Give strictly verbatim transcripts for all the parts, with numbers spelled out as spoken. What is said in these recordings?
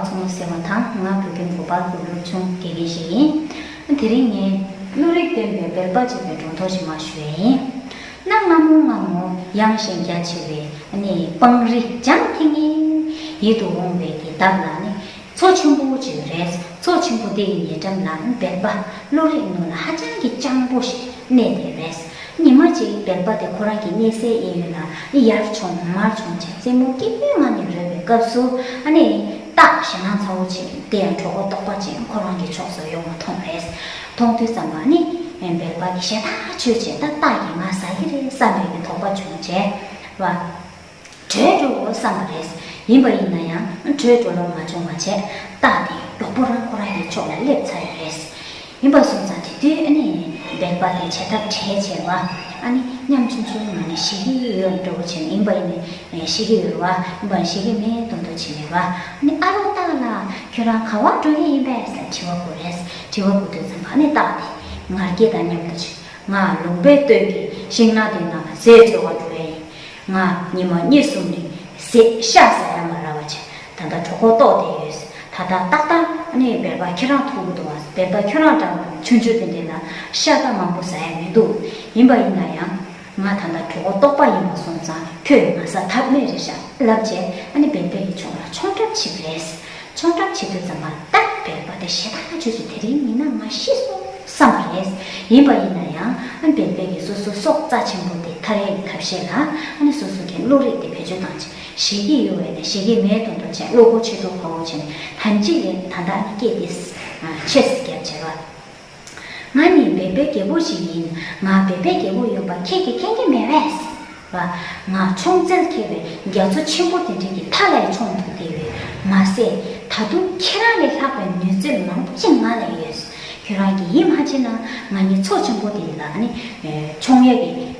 ཚང་མ་ཟེར་བ་དང་། ང་བོད་ཁྱིམ་གོ་པལ་པུར་སློབ་ཆུང་དགེ་རྒན་ཞིག་ཡིན། དེ་རིང་ངས་བློ་རིག་ལྡན་པའི་སྦལ་པ་ཅེས་པའི་སྒྲུང་ཐོག་ཅིག་མར་ཞུ་ཡས་ཡིན། གནའ་སྔ་མོ་སྔ་མོ། ཡངས་ཤིང་རྒྱ་ཆེ་བའི་ནི་སྤང་རི་འཇམ་ཐིང་ངེ་ཡིད་དུ་འོང་བའི་གི་འདབས་ལ་ནི་མཚོ་ཆེན་པོ་ཅིག་རེད། མཚོ་ཆེན་པོ་དེ་གི་ཉེ་འགྲམ་ལ་ནི་སྦལ་པ་བློ་རིག་ནོར་ལ་ཧ་ཅང་གི་སྤྱང་པོ་ཞིག་གནས་དེ་རེད། ཉི་མ་གཅིག་སྦལ་པ་དེ་ཁོ་རང་གི་གནས་སའི་གཡས་གཡོན་ལ་ཡར་མཆོང་མར་མཆོང་བྱས་རྩེད་མོ་སྐྱིད་པོའི་ངང་ནས་རོལ་བའི་སྐབས་སུ། ཨ་ནི་སྟག་ཞེད་སྣང་ཚ་བོ་ཅིག་དེ་ཡང་གྲོད་ཁོག་ལྟོགས་པ་ཅིག་ཁོ་རང་གི་ཕྱོགས་སུ་ཡོང་བ་མཐོང་རེད། མཐོང་དུས་ཙམ་པ་ནི་སྦལ་པ་གིས་ཞེད་ཐག་ཆོད་བྱས། ད་སྟག་གིས་ང་ཟ་གི་རེད་བསམ་པའི་གི་དོགས་པ་བྱུང་བྱས་བ། བྲོས་འགྲོ་དགོས་བསམ་པ་རེད། ཡིན་པ་ཡིན་ན་ཡང་བྲོས་འགྲོ་ལོང་མ་བྱུང་བ་བྱས། སྟག་དེ་མགྱོགས་པོ་རང་ཁོ་རང་གི་ཕྱོགས་ལ་སླེབས་ཚར་ཡོད་རེད། ཡིན་པ་སོང་ཙང་དེ་དུས་ཨ་ནི་སྦལ་པ་དེ་བྱེད་ཐབས་བྲལ་བྱས་བ། ཨ་ནི་ཉམ་ཆུང་ཆུང་ངང་ནས་ཞེད་ཀྱི་ཡོད་འགྲོ་བྱས་ནས། ཡིན་པ་ཡིན་ནས་ཞེད་ཀྱི་ཡོད་བ། ཡིན་པ་ཞེད་ཀྱི་མེད་མདོག་མདོག་བྱས་ནས་བ། ཨ་ནི་ཨ་རོགས་སྟག་ལགས། ཁྱོད་རང་ག་བར་འགྲོ་གི་ཡིན་པས་ཟེར་དྲི་བ་བསྐུར་རེད། དྲི་བ་བསྐུར་དུས་ཙམ་པ་ཨ་ནི་སྟག་དེ་ངར་སྐད་དང་མཉམ་དུ་བྱས། ང་ལུང་པའི་སྟོད་ཀྱི་ཤིང་ནགས་དེ་ནང་ཟས་འཚོལ་བར་འགྲོ་ཡ་ཡིན། ང་ཉི་མ་གཉིས་གསུམ་རིང་ཟས་ཤ་ཟ་ཡ་མ་རག་པ་བྱས། ད་ལྟ་གྲོད་ཁོག་ལྟོགས་བསྡད་ཡོད། ད་ལྟ་ཏག་ཏག་ནས་སྦལ་པ་ཁྱེད་རང་ཐུག་གི་འདུག་བ། སྦལ་པ་ཁྱོད་རང་འདྲ་པོ་ཆུང་ཆུང་དེ་འདྲས་ལ་ཤ་ད་མང་པོ་ཟ་ཡ་མི་འདུག་ཡིན་པ་ཡིན་ན་ཡང་ང་ད་ལྟ་གྲོད་ཁོག་ལྟོགས་པ་ཡིན་པ་སོང་ཙང་ཁྱོད་ང་ཟ་ཐབས་མེད་རེད་ཤག་ལབ་བྱས། ཨ་ནི་སྦལ་པའི་གི་ཕྱོགས་ལ་མཆོང་གྲབས་བྱས་པ་རེད། མཆོང་གྲབས་བྱེད་དུས་ཙམ་པ་ད་སྦལ་པ་དེ་ཞེད་ཐག་ཆོད་ཀྱི། དེ་རིང་ཉིན་ན་ང་ཤི་སོང་བསམ་པ་རེད། ཡིན་པ་ཡིན་ན་ཡང་ཨ་སྦལ་པའི་གི་སོ་སོའི་སྲོག་རྩ་ཆེན་པོ་དེ་ཐར་ཡས་ཀྱི་ཐབས་ཤེས་ལ། ཨ་ནི་སོ་སོ་གི་བློ་རིག་དེ་བེད་སྤྱོད་བཏང་བྱས། ཞེད་ཀྱི་ཡོད་པས་ན་ཞེད་ཀྱི་མེད་མདོག་མདོག་བྱས། བློ་ཁོག་ཆེ་མདོག་ཁ་པོ་བྱས་ནས་ཐམས་ཅད་ལས་ད་ལྟ་ཨ་ནི་སྐད་དེ་ཆེ་སེ་བརྒྱབ་བྱས་པ། ང་ནི་སྦལ་པའི་རྒྱལ་པོ་ཞིག་ཡིན། ང་སྦལ་པའི་རྒྱལ་པོ་ཡིན་པ་ཁྱེད་ཀྱིས་མཁྱེན་གྱི་མེད་པས། ང་མཆོང་རྩལ་མཁས་པའི་རྒྱ་མཚོ་ཆེན་པོ་དེ་འདྲ་གི་མཐའ་ལ་མཆོང་ཐུབ་བསྡད་ཡོད་མ་ཟད། ད་དུང་ཁྱེད་རང་ལས་ལྷག་པའི་ནུས་རྩལ་མང་པོ་ཅིག་ང་ལ་ཡོད། ཁྱོད་རང་གིས་ཡིད་མ་ཆེས་ན་ང་གཉིས་མཚོ་ཆེན་པོ་དེ་ལ་ནི་མཆོང་ཡས་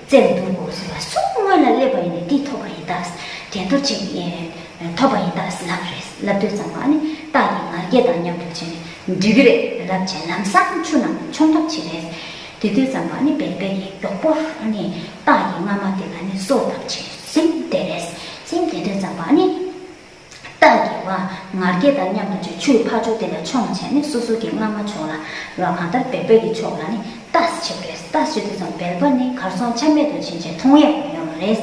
ཀྱི་རྩལ་འདུག་གོ་ཟེར་བ། སུ་སྔོན་ལ་སླེབས་པ་ཡིན་ན་འདི་ཐོབ་པ་ཡིན་ད། འགྲན་བསྡུར་བྱེད་ཀྱི་ཐོབ་པ་ཡིན་ད་ལབ་རེད། ལབ་དུས་ཙམ་པ་ནི་སྟག་གིས་ངར་སྐད་དང་མཉམ་དུ་བྱས་ནས་འགྲིག་གི་རེད་ལབ་བྱས་ལམ་སང་ཆུ་ནང་མཆོང་ཐབས་བྱས་རེད། དེ་དུས་ཙམ་པ་ནི་སྦལ་པ་གིས་མགྱོགས་པོར་ནི་སྟག་གི་རྔ་མ་དེ་ལ་ནི་སོར་བཏབ་བྱས་ཟིན་བསྡད་རེད། ཟིན་བསྡད་དུས་ཙམ་པ་ནི་སྟག་གིས་བ་ངར་སྐད་དང་མཉམ་དུ་བྱས་ཆུའི་ཕར་ཕྱོགས་དེ་ལ་མཆོང་བྱས་ནས་སོ་སོ་གི་རྔ་མ་ཕྱོགས་ལ་བ། གང་ལྟར་སྦལ་པ་གི་ཕྱོགས་ལ་ནི་ལྟ་བྱེད་པ་རེད། ལྟ་བྱེད་དུས་ཙམ་སྦལ་པ་ནི་གར་སོང་ཆ་མེད་དུ་ཕྱིན་བྱས་མཐོང་ཡག་ཡོད་མ་རེད།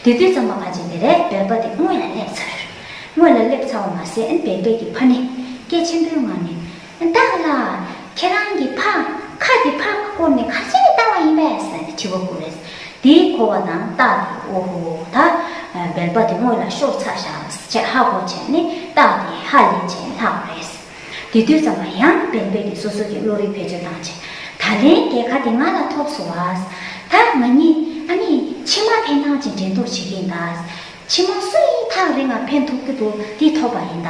དེ་དུས་ཙམ་པ་ག་ཅིག་དེ་རེད། སྦལ་པ་དེ་སྔོན་ལ་སླེབས་ཚར། སྔོན་ལ་སླེབས་ཚར་བ་མ་ཟད་ཨན་སྦལ་པ་གིས་ཕ་ནི་སྐད་ཆེན་པོའི་ངང་ནས། སྟག་ལགས། ཁྱེད་རང་གི་ཕ། ཁ་གི་ཕར་བསྐོར་ནས་ག་ཅིག་ལྟ་བ་ཡིན་པས་ཟེར་ནས་དྲི་བ་བསྐུར་རེད། དེ་གོ་བ་དང་སྟག་དེ་ཨོ་ཧོ་ད་སྦལ་པ་དེ་སྔོན་ལ་ཤོར་ཚར་ཤག་ཅེས་ཧ་གོ་བྱས་ནས་སྟག་དེ་ཧ་ལས་བྱས་ལྷག་པ་རེད། དེ་དུས་ཙམ་པ་ཡང་སྦལ་པ་གིས་སོ་སོ་གི་བློ་རིག་བེད་སྤྱོད་བཏང་བྱས། ད་ལན་རྒྱལ་ཁ་དེ་ང་ལ་ཐོབ་སོང་བ། ད་ང་གཉིས་ཨ་ནི་ཕྱི་མ་འཕེན་སྟངས་ཅིག་འགྲན་བསྡུར་བྱེད་ཀྱི་ཡིན་ད། ཕྱི་མ་སུ་ཡིན་ཐག་རིང་ང་འཕེན་ཐུབ་ཀྱི་འདུག་དེ་ཐོབ་པ་ཡིན་ད་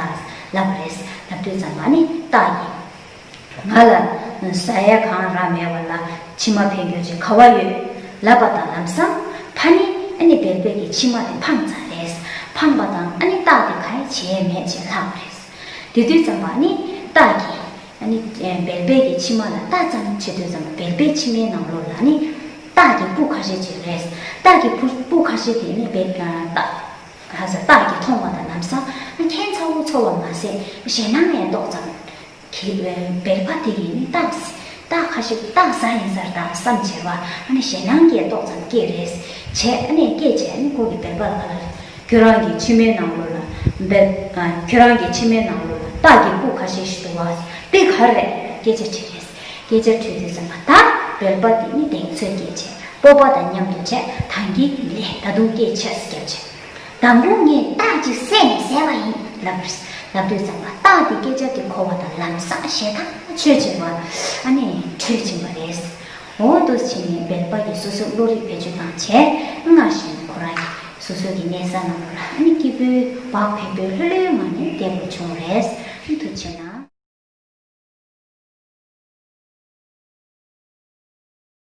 ལབ་པ་རེད། ལབ་དུས་ཙམ་པ་ནི་སྟག་གིས། ང་ལ་ཟ་ཡ་གང་རག་མེད་པ་ལ་ཕྱི་མ་འཕེན་རྒྱུ་ཅིག་ག་བ་ཡོད་ལབ་པ་དང་ལམ་སང་ཕ་ནི་ཨ་ནི་སྦལ་པ་གིས་ཕྱི་མ་དེ་འཕངས་ཚར་རེད། འཕངས་པ་དང་ཨ་ནི་སྟག་དེ་ག་ཡེ་བྱས་མེད་ཅེས་ལྷག་པ་རེད། དེ་དུས་ཙམ་པ་ནི་སྟག་གིས་ཨ་ནི་སྦལ་པ་གི་མཆིལ་མ་ལ་ལྟ་ཙམ་བྱེད་དུས་ཙམ་པ་སྦལ་པའི་མཆིལ་མའི་ནང་ལོགས་ལ་ནི་སྟག་གི་སྤུ་ཁ་ཤས་ཅིག་རེད། སྟག་གི་སྤུ་སྤུ་ཁ་ཤས་དེ་ནི་སྦལ་སྟག་ཧ་ས་སྟག་གིས་མཐོང་བ་དང་ལམ་སང་ཁྱད་མཚར་པོ་ཚོར་བ་མ་ཟད་ཞེད་སྣང་ཡང་ཏོག་ཙམ་གི་སྦལ་པ་དེ་ཡིས་ནི་སྟག་སྟག་ཁ་ཤས་སྟག་ཟ་ཡིན་ས་རེད་ད་བསམ་བྱས་པ་ཨ་ནི་ཞེད་སྣང་གིས་ཏོག་ཙམ་སྐྱེས་རེད། བྱས་ཨ་ནི་སྐྱེས་བྱས་ཨ་ནི་ཁོ་གིས་སྦལ་པ་ལ་ག་ལ་རེད། ཁྱོད་རང་གི་མཆིལ་མའི་ནང་ལོགས་ལ་སྦལ། ཨ། ཁྱོད་རང་གི་མཆིལ་མའི་ནང་ལོགས་ལ་སྟག་གི་སྤུ་ཁ་ཤས་ཤིག་འདུག་བ། དེ་ག་རེད། སྐད་ཆ་དྲིས་རེད། སྐད་ཆ་དྲིས་དུས་ཙམ་པ་ད་སྦལ་པ་དེ་ནི་གདེང་ཚོད་སྐྱེས་བྱས་སྤོབས་པ་དང་མཉམ་དུ་བྱས་ད་གིན་ལས་ད་དུང་སྐད་ཆེར་བརྒྱབ་བྱས། མདང་དགོང་ངས་སྟག་ཅིག་བསད་ནས་བཟས་པ་ཡིན་ལབ་ལབ་དུས་ཙམ་པ་སྟག་དེ་སྐད་ཆ་དེ་གོ་བ་དང་ལམ་སང་ཞེད་ཐག་ཆོད་བྱས་པ་ཨ་ནི་བྲོས་ཕྱིན་པ་རེད། འོ་འདུག་བྱས་ནས་སྦལ་པ་ཡིས་སོ་སོའི་བློ་རིག་བེད་སྤྱོད་བཏང་བྱས་སྔར་བཞིན་ཁོ་རང་གི་སོ་སོ་གི་གནས་ས་ནང་ལོགས་ལ་ཨ་ནི་སྐྱིད་པོའི་བག་ཕེབས་པོའི་ལྷོད་ལྷོད་ངང་ནས་བསྡད་དགོས་བྱུང་རེད། ཐུགས་རྗེ་གནང་།